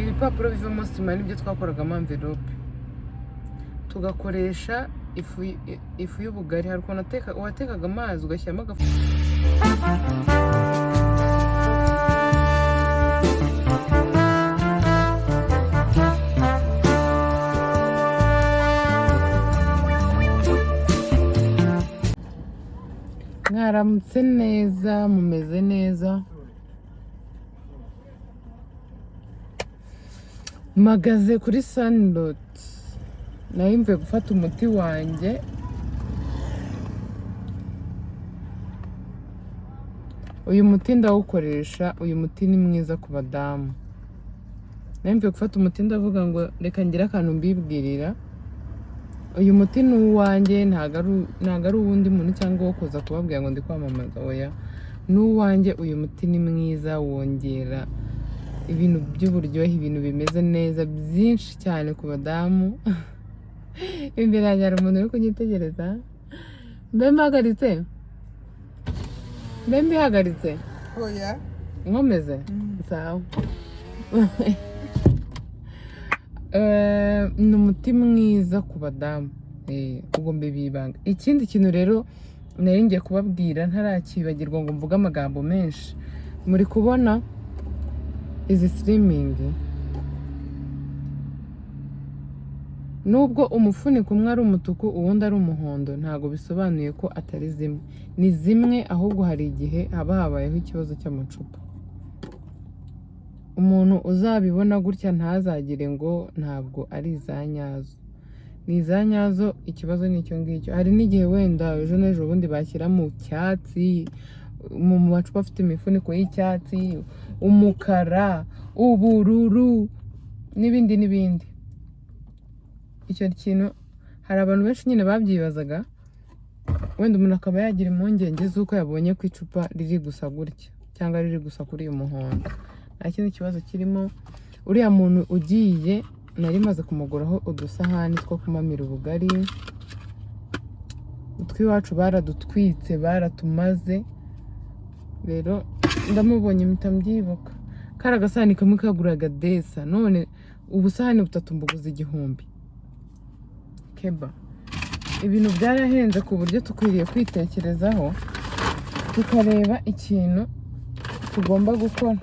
Ibipapuro bivamo sima nibyo twakoragamo envelope, tugakoresha ifu y'ubugari. Hari ukuntu watekaga amazi ugashyiramo agafu. Mwaramutse neza, mumeze neza? Mpagaze kuri Sunrot, nari mvuye gufata umuti wanjye. Uyu muti ndawukoresha, uyu muti ni mwiza ku badamu. Nari mvuye gufata umuti, ndavuga ngo reka ngire akantu mbibwirira. Uyu muti ni uwanjye, ntabwo ari uwundi muntu cyangwa uwo kuza kubabwira ngo ndi kwamamaza, oya, ni uwanjye. Uyu muti ni mwiza, wongera ibintu by'uburyohe, ibintu bimeze neza byinshi cyane ku badamu. Imbere yanjye hari umuntu uri kunyitegereza. Mbe mpagaritse? Mbe mbihagaritse? Oya. Nkomeze? Sawa. Ni umuti mwiza ku badamu. Ubwo mbibibanga. Ikindi kintu rero nari ngiye kubabwira ntarakibagirwa ngo mvuge amagambo menshi, muri kubona izi slimming, nubwo umufuniko umwe ari umutuku uwundi ari umuhondo, ntabwo bisobanuye ko atari zimwe. Ni zimwe, ahubwo hari igihe haba habayeho ikibazo cy'amacupa. Umuntu uzabibona gutya ntazagire ngo ntabwo ari iza nyazo, ni iza nyazo. Ikibazo ni icyo ngicyo. Hari n'igihe wenda ejo n'ejo bundi bashyira mu cyatsi, mu macupa afite imifuniko y'icyatsi, umukara, ubururu n'ibindi n'ibindi. Icyo kintu hari abantu benshi nyine babyibazaga, wenda umuntu akaba yagira impungenge z'uko yabonye ko icupa riri gusa gutya cyangwa riri gusa kuri uyu muhondo. Nta kindi kibazo kirimo. Uriya muntu ugiye, nari maze kumuguraho udusahani two kumamira ubugari. Utw'iwacu baradutwitse, baratumaze. Rero ndamubonye mpita mbyibuka. Kari agasahani kamwe kaguraga desa, none ubusahani butatu mbuguze 1000. Keba ibintu byarahenze ku buryo dukwiriye kwitekerezaho, tukareba ikintu tugomba gukora.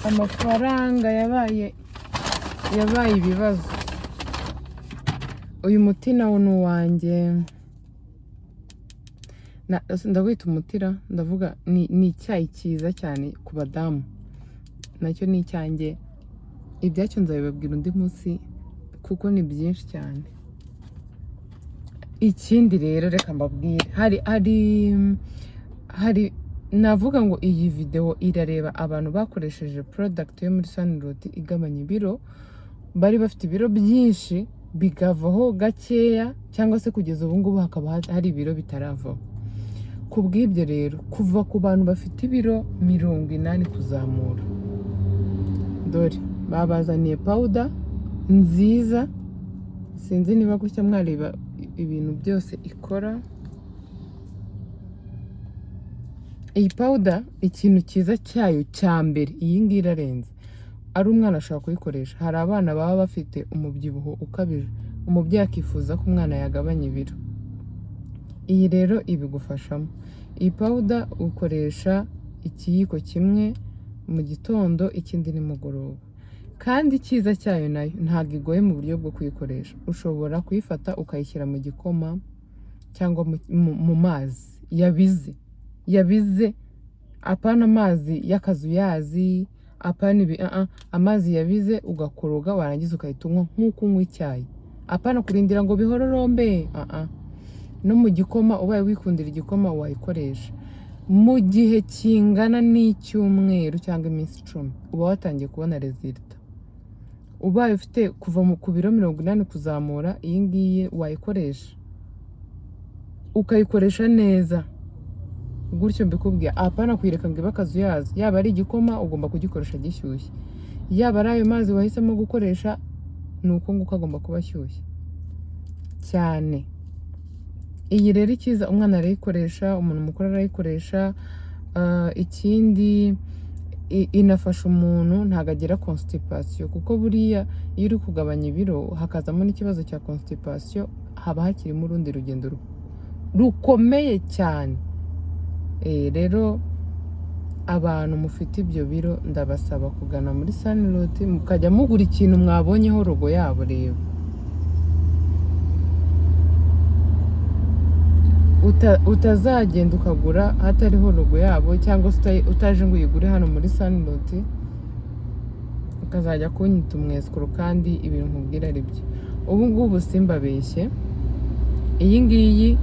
Amafaranga yabaye ibibazo. Uyu muti nawo ni uwanjye. Ndawita umutira, ndavuga ni icyayi cyiza cyane ku badamu, nacyo ni icyanjye. Ibyacyo nzabibabwira undi munsi kuko ni byinshi cyane. Ikindi rero reka mbabwire, hari navuga ngo iyi videwo irareba abantu bakoresheje product yo muri Sunrot igabanya ibiro, bari bafite ibiro byinshi bikavaho gakeya, cyangwa se kugeza ubu ngubu hakaba hari ibiro bitaravaho. Ku bw'ibyo rero, kuva ku bantu bafite ibiro 80 kuzamura, dore babazaniye powder nziza. Sinzi niba gutya mwareba ibintu byose ikora. Iyi powder, ikintu cyiza cyayo cya mbere, iyi ngiyi irarenze. Ari umwana ashobora kuyikoresha. Hari abana baba bafite umubyibuho ukabije, umubyeyi akifuza ko umwana yagabanya ibiro. Iyi rero ibigufashamo. Iyi powder ukoresha ikiyiko kimwe mu gitondo, ikindi nimugoroba. Kandi icyiza cyayo, nayo ntabwo igoye mu buryo bwo kuyikoresha. Ushobora kuyifata ukayishyira mu gikoma cyangwa mu mazi yabize, yabize, apana amazi y'akazuyazi, apana ibi, amazi yabize, ugakoroga, warangiza ugahita unywa nk'uko unywa icyayi, apana kurindira ngo bihororombe. No mu gikoma, ubaye wikundira igikoma, wayikoresha. Mu gihe kingana n'icyumweru cyangwa iminsi 10 uba watangiye kubona résultat. Ubaye ufite kuva ku biro 80 kuzamura, iyi ngiyi wayikoresha, ukayikoresha neza gutyo mbikubwiye, apana kuyireka ngo ibe akazuyazi. Yaba ari igikoma, ugomba kugikoresha gishyushye. Yaba ari ayo mazi wahisemo gukoresha, ni uko nguko agomba kuba ashyushye cyane. Iyi rero icyiza, umwana arayikoresha, umuntu mukuru arayikoresha. Ikindi Inafasha umuntu ntabwo agira constipation, kuko buriya iyo uri kugabanya ibiro hakazamo n'ikibazo cya constipation, haba hakirimo urundi rugendo rukomeye cyane. Rero abantu mufite ibyo biro ndabasaba kugana muri Sunroot, mukajya mugura ikintu mwabonyeho logo yabo. Rero utazagenda ukagura hatariho logo yabo, cyangwa se utaje ngo uyigure hano muri Sunroot, ukazajya kunyita umwesikoro kandi ibintu nkubwira ari byo. Ubu ngubu simbabeshye, iyi ngiyi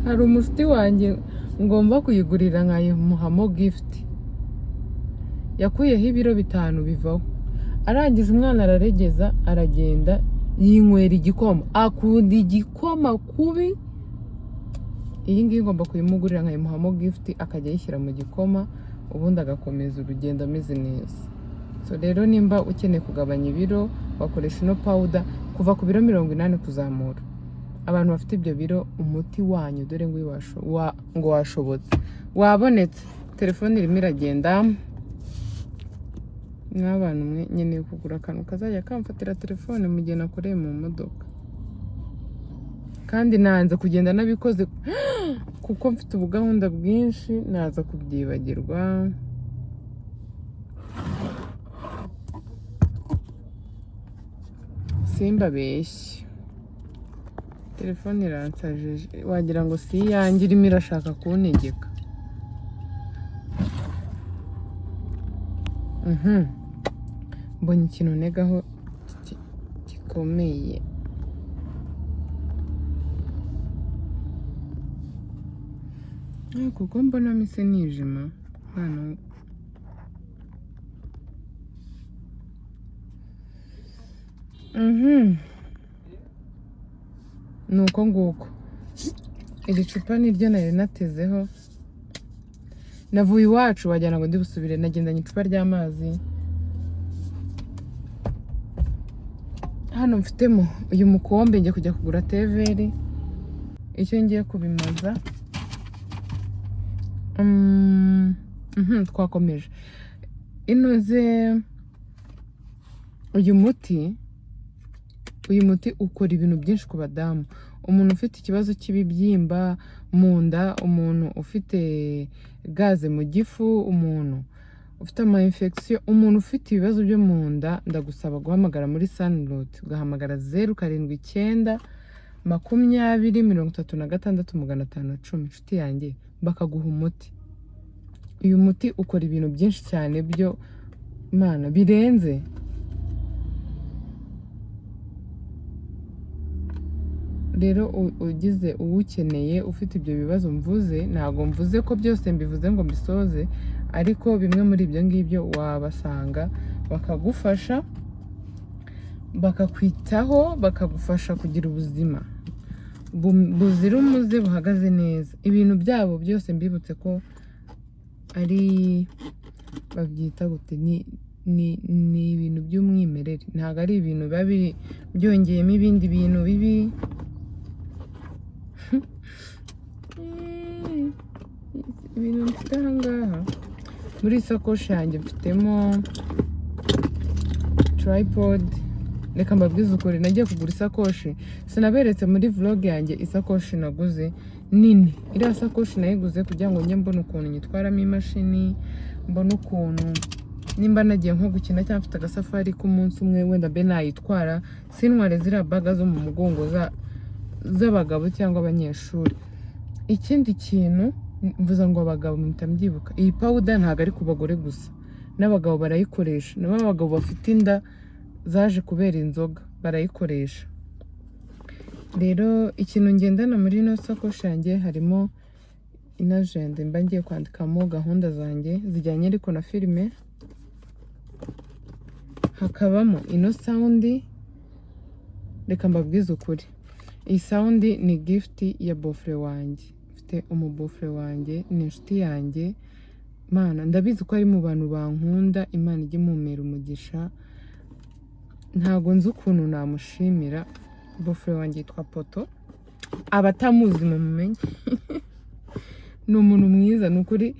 hari umushuti wanjye ngomba kuyigurira nkayimuhamo gift. Yakuyeho ibiro 5 bivaho, arangije umwana araregeza, aragenda yinywera igikoma, akunda igikoma kubi. Iyi ngiyi ngomba kuyimugurira nkayimuhamo gift, akajya ayishyira mu gikoma, ubundi agakomeza urugendo ameze neza. So rero nimba ukeneye kugabanya ibiro wakoresha ino powder kuva ku biro 80 kuzamura. Abantu bafite ibyo biro, umuti wanyu dore ngo ngo washobotse, wabonetse. Telefone irimo iragenda. Mw'abantu mwe, nkeneye kugura akantu kazajya kamfatira telefone mu gihe nakoreye mu modoka, kandi nanze kugenda nabikoze kuko mfite ubugahunda bwinshi, naza kubyibagirwa. Simbabeshye, telefone iransajije, wagira ngo si iyanjye, irimo irashaka kuntegeka. Mbonye ikintu ntegaho gikomeye. Kuko mbona mise nijima hano. Ni uko nguko. Iri cupa niryo nari natezeho. Navuye iwacu wagira ngo ndi busubire, nagendanye icupa ry'amazi. Hano mfitemo uyu mukombe, ngiye kujya kugura teveri, icyo ngiye kubimaza. Twakomeje. Inoze uyu muti, uyu muti ukora ibintu byinshi ku badamu. Umuntu ufite ikibazo cy'ibibyimba mu nda, umuntu ufite gaze mu gifu, umuntu ufite ama infection, umuntu ufite ibibazo byo mu nda, ndagusaba guhamagara muri Sunroot, ugahamagara 079 20 36 510, inshuti yanjye, bakaguha umuti. Uyu muti ukora ibintu byinshi cyane byo Mana birenze. Rero ugize uwukeneye ufite ibyo bibazo mvuze, ntabwo mvuze ko byose mbivuze ngo mbisoze, ariko bimwe muri ibyo ngibyo wabasanga bakagufasha, bakakwitaho, bakagufasha kugira ubuzima buzira umuze, buhagaze neza. Ibintu byabo byose mbibutse ko ari babyita gute, ni ibintu by'umwimerere, ntabwo ari ibintu biba byongeyemo ibindi bintu bibi. Ibintu mfite aha ngaha muri isakoshi yanjye, mfitemo tripod. Reka mbabwize ukuri, nagiye kugura isakoshi, sinaberetse muri vlog yanjye isakoshi naguze nini. Iriya sakoshi nayiguze kugira ngo njye mbone ukuntu nyitwaramo imashini, mbone ukuntu nimba nagiye nko gukina cyangwa mfite agasafari k'umunsi umwe, wenda mbe nayitwara, sintware ziriya baga zo mu mugongo z'abagabo cyangwa abanyeshuri. Ikindi kintu mvuze ngo abagabo mpita mbyibuka, iyi powder ntabwo ari ku bagore gusa, n'abagabo barayikoresha, nabo abagabo bafite inda zaje kubera inzoga barayikoresha. Rero ikintu ngendana muri ino sakoshi yanjye harimo inajenda mba ngiye kwandikamo gahunda zanjye zijyanye ariko na filime, hakabamo ino sound. Reka mbabwize ukuri, iyi sound ni gift ya beau-frère wanjye. Mfite umu-beau-frère wanjye, ni inshuti yanjye, Mana ndabizi ko ari mu bantu bankunda, Imana ijye imumera umugisha. Ntabwo nzi ukuntu namushimira. Beau-frère wanjye yitwa Poto, abatamuzi mumumenye, ni umuntu mwiza ni ukuri.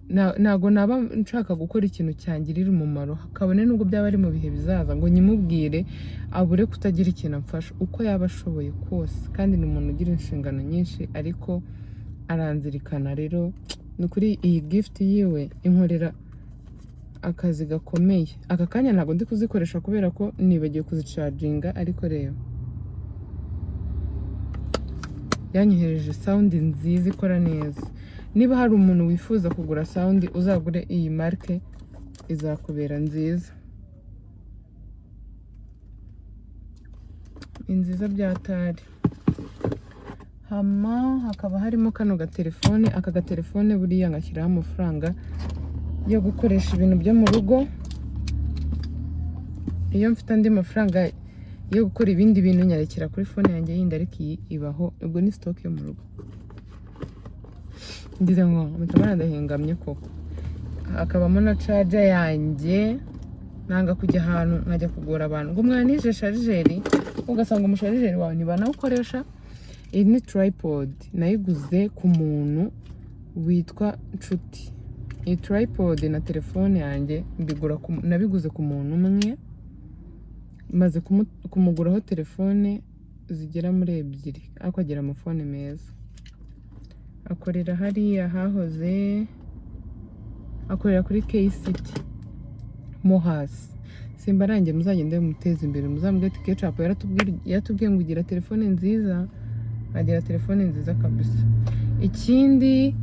Ntago naba nshaka gukora ikintu cyangirira umumaro, kabone nubwo byaba ari mu bihe bizaza, ngo nyimubwire abure kutagira ikintu amfasha uko yaba ashoboye kose. Kandi ni umuntu ugira inshingano nyinshi, ariko aranzirikana. Rero ni ukuri iyi gift yiwe inkorera akazi gakomeye. Aka kanya ntabwo ndi kuzikoresha kubera ko nibagiwe kuzicaginga, ariko reba yanyohereje sound nziza ikora neza. Niba hari umuntu wifuza kugura sound, uzagure iyi marque, izakubera nziza, ni nziza byatari. Hama hakaba harimo kano gatelefone. Aka gatelefone buriya ngashyiraho amafaranga yo gukoresha ibintu byo mu rugo. Iyo mfite andi mafaranga yo gukora ibindi bintu nyarekera kuri phone yanjye yindi, ariko iyi ibaho, ubwo ni stock yo mu rugo. Ngize ngo mpita ndahengamye koko. Hakabamo na charger yanjye. Nanga kujya ahantu nkajya kugora abantu ngo mwanije charger, ugasanga umusharijeri wawe ntibanawukoresha. Iyi ni tripod, nayiguze ku muntu witwa Nshuti. Iyi tripod na telefone yanjye mbigura nabiguze ku muntu umwe, maze kumuguraho telefone zigera muri ebyiri, ariko agira amafone meza. Akorera hariya hahoze, akorera kuri K-City mo hasi. Simba arangiye, muzagende muteze imbere, muzamubwire ati Kecapu yaratubwiye ngo ugira telefone nziza. Agira telefone nziza kabisa. Ikindi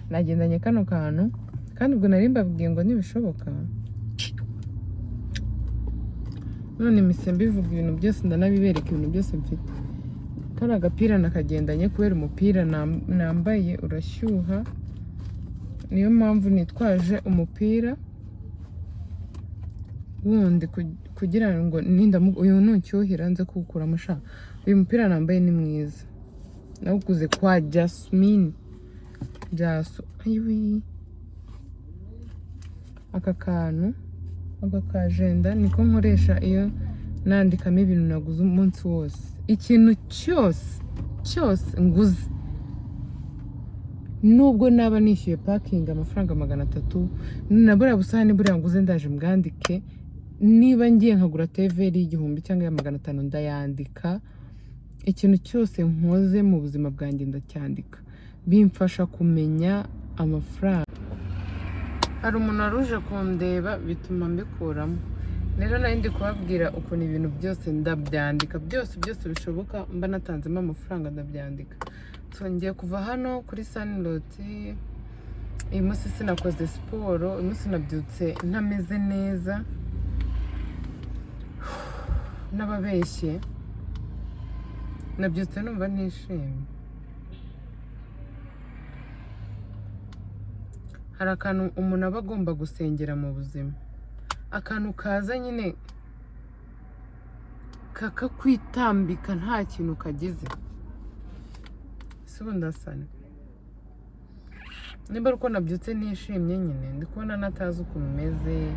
nagendanye kano kantu, kandi ubwo nari mbabwiye ngo nibishoboka, none mise mbivuga ibintu byose, ndanabibereka ibintu byose mfite. Kariya gapira nakagendanye kubera umupira nambaye urashyuha, niyo mpamvu nitwaje umupira wundi kugira ngo nindamu uyu nushyuhira nze kuwukuramo. Sha, uyu mupira nambaye ni mwiza, nawuguze kwa Jasmine Jaso. Ayiwi, aka kantu, aka kajenda niko nkoresha iyo nandikamo ibintu naguze umunsi wose. Ikintu cyose cyose nguze, nubwo naba nishyuye parking amafaranga 300, na buriya busahani buriya nguze ndaje mbwandike. Niba ngiye nkagura TVR y'1000 cyangwa iya 500, ndayandika. Ikintu cyose nkoze mu buzima bwanjye ndacyandika, bimfasha kumenya amafaranga. Hari umuntu wari uje kundeba bituma mbikuramo. Rero nari ndi kubabwira ukuntu ibintu byose ndabyandika, byose byose bishoboka mba natanzemo amafaranga ndabyandika. So ngiye kuva hano kuri Sunrot. Uyu munsi sinakoze siporo, uyu munsi nabyutse ntameze neza, n'ababeshye nabyutse numva ntishimye. Hari akantu umuntu aba agomba gusengera mu buzima, akantu kaza nyine kakakwitambika nta kintu kagize. Ese ubu ndasana nimba ari uko nabyutse ntishimye nyine, ndi kubona natazi ukuntu meze.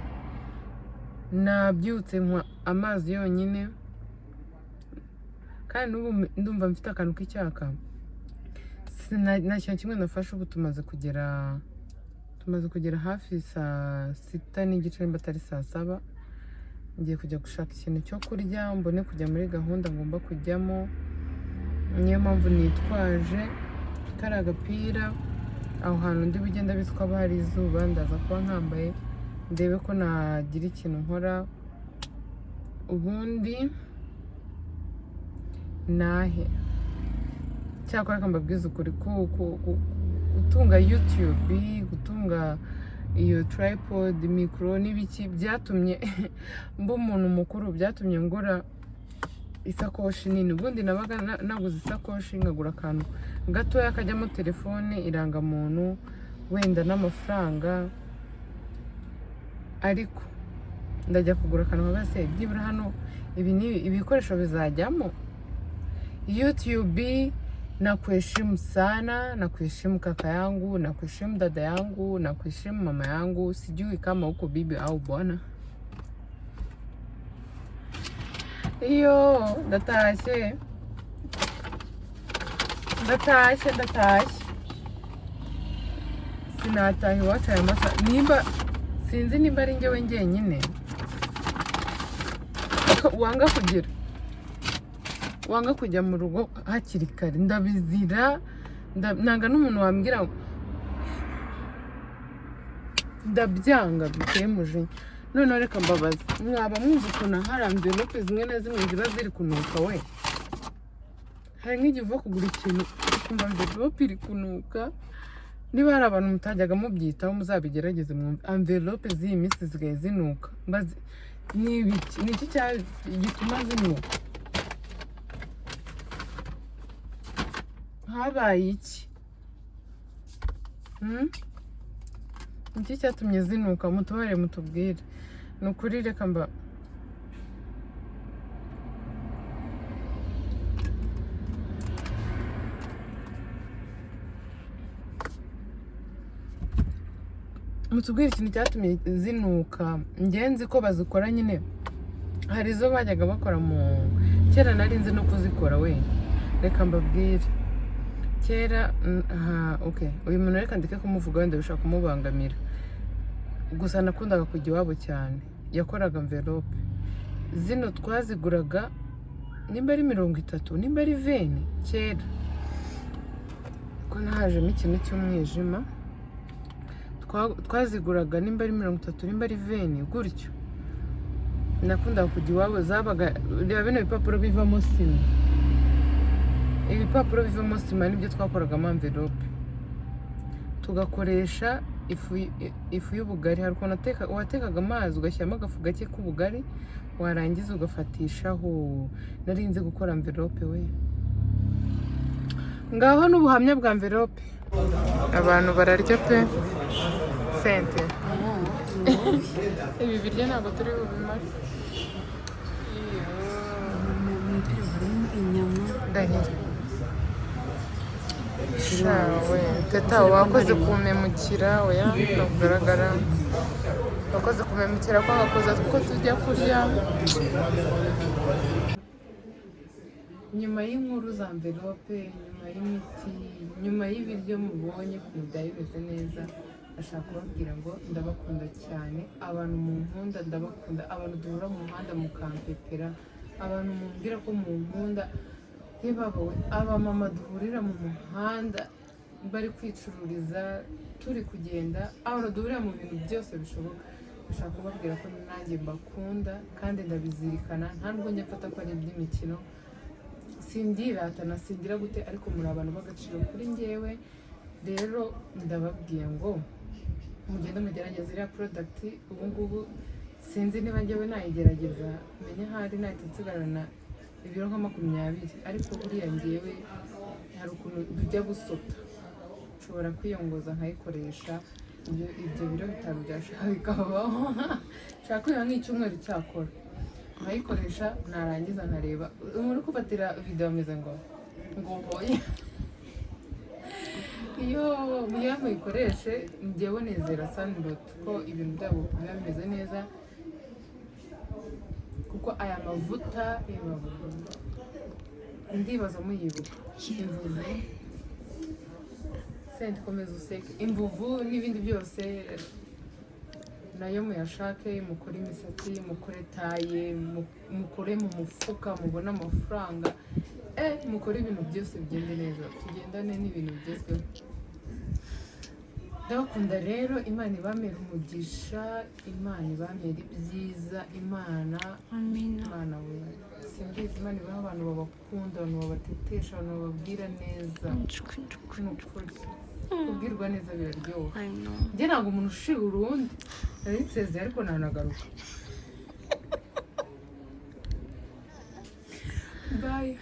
Nabyutse nywa amazi yonyine, kandi n'ubu ndumva mfite akantu k'icyaka. Nta kintu kimwe nafashe. Ubu tumaze kugera hafi saa 6:30, nimba atari saa 7. Ngiye kujya gushaka ikintu cyo kurya, mbone kujya muri gahunda ngomba kujyamo. Niyo mpamvu nitwaje kariya gapira. Aho hantu ndi bugende ndabizi ko haba hari izuba, ndaza kuba nkambaye ndebe ko nagira ikintu nkora, ubundi nahe. Cyakora reka mbabwize ukuri, gutunga YouTube, gutunga iyo tripod, mikoro n'ibiki, byatumye mba umuntu mukuru, byatumye ngura isakoshi nini. Ubundi nabaga naguze isakoshi, nkagura akantu gatoya kajyamo telefone, irangamuntu, wenda n'amafaranga, ariko ndajya kugura akantu nkavuga se byibura hano ibi ni ibikoresho bizajyamo. YouTube, nakuheshimu sana, nakuheshimu kaka yangu, nakuheshimu dada yangu, nakuheshimu mama yangu, sijui kama uko bibi au bwana. Iyo ndatashye, ndatashye, ndatashye. Sinataha iwacu aya masaha. Nimba sinzi nimba ari njyewe njyenyine wanga kugira, wanga kujya mu rugo hakiri kare, ndabizira. Nanga n'umuntu wambwira ngo ndabyanga, biteye umujinya. Noneho reka mbabaze, mwaba mwumva ukuntu hari envelope zimwe na zimwe ziba ziri kunuka we? Hari nk'igihe uva kugura ikintu ukumva envelope iri kunuka. Niba hari abantu mutajyaga mubyitaho, muzabigerageze mwumve. Envelope z'iyi minsi zisigaye zinuka. Ni ibiki? Ni iki gituma zinuka? Habaye iki? Ni iki cyatumye zinuka? Mutubare mutubwire. Ni ukuri, reka mba mutubwire ikintu cyatumye zinuka. Njye nzi ko bazikora nyine, hari izo bajyaga bakora mu kera, nari nzi no kuzikora we. Reka mbabwire, kera aha, okay, uyu muntu reka ndeke kumuvuga, wenda bishobora kumubangamira. Gusa nakundaga kujya iwabo cyane, yakoraga envelope. Zino twaziguraga nimba ari 30, nimba ari 20 kera, ko nahajemo ikintu cy'umwijima. Twaziguraga nimba ari 30, nimba ari 20 gutyo. Nakundaga kujya iwabo, zabaga, reba bino bipapuro bivamo sima, ibipapuro bivamo sima nibyo twakoragamo envelope, tugakoresha ifu y'ubugari. Hari ukuntu watekaga amazi ugashyiramo agafu gake k'ubugari, warangiza ugafatishaho. Nari nzi gukora envelope we. Ngaho n'ubuhamya bwa envelope. Abantu bararya pe. Sente, ibi biryo ntabwo turi bubimare. Harimo inyama. Ndahira shawe teta, wakoze kumpemukira. Oya, ntugaragara, wakoze kumpemukira kwanga kuza kuko tujya kurya. Nyuma y'inkuru za envelope, nyuma y'imiti, nyuma y'ibiryo mubonye ukuntu byari bimeze neza, ndashaka kubabwira ngo ndabakunda cyane. Abantu munkunda ndabakunda, abantu duhura mu muhanda mukampepera, abantu mumbwira ko munkunda, ntibabawe, abamama duhurira mu muhanda bari kwicururiza, turi kugenda, abantu duhurira mu bintu byose bishoboka, ndashaka kubabwira ko nanjye mbakunda kandi ndabizirikana. Nta nubwo njya mfata ko ari iby'imikino, simbyirata singira gute, ariko muri abantu b'agaciro kuri njyewe. Rero ndababwiye ngo mugende mugerageze iriya product. Ubu ngubu sinzi niba njyewe nayigerageza, menya ahari nahita nsigarana ibiro nka 20, ariko buriya njyewe hari ukuntu bijya gusota, nshobora kwiyongoza nkayikoresha, ibyo biro 5 byashaka bikabaho. Nshaka kwiha nk'icyumweru cyakora nkayikoresha, narangiza nkareba umuntu uri kufatira video ameze ngo hoye. Iyo mugiye muyikoreshe, njyewe nizera Sunbot ko ibintu byabo biba bimeze neza, kuko aya mavuta ndibaza muyibuka, imvuvu senti, komeza useke, imvuvu n'ibindi byose nayo muyashake, mukore imisatsi, mukore taye, mukore mu mufuka, mubone amafaranga, mukore ibintu byose bigende neza, tugendane n'ibintu bigezweho. Ndabakunda rero, Imana ibamere umugisha, Imana ibamere ibyiza, Imana Amina. Imana we, simbizi, Imana ibaha abantu babakunda, abantu babatetesha, abantu bababwira neza. Ni ukuri kubwirwa neza biraryoha. I know. Njye ntabwo umuntu ushira urundi, nari nsezeye ariko ntanagaruka. Bye.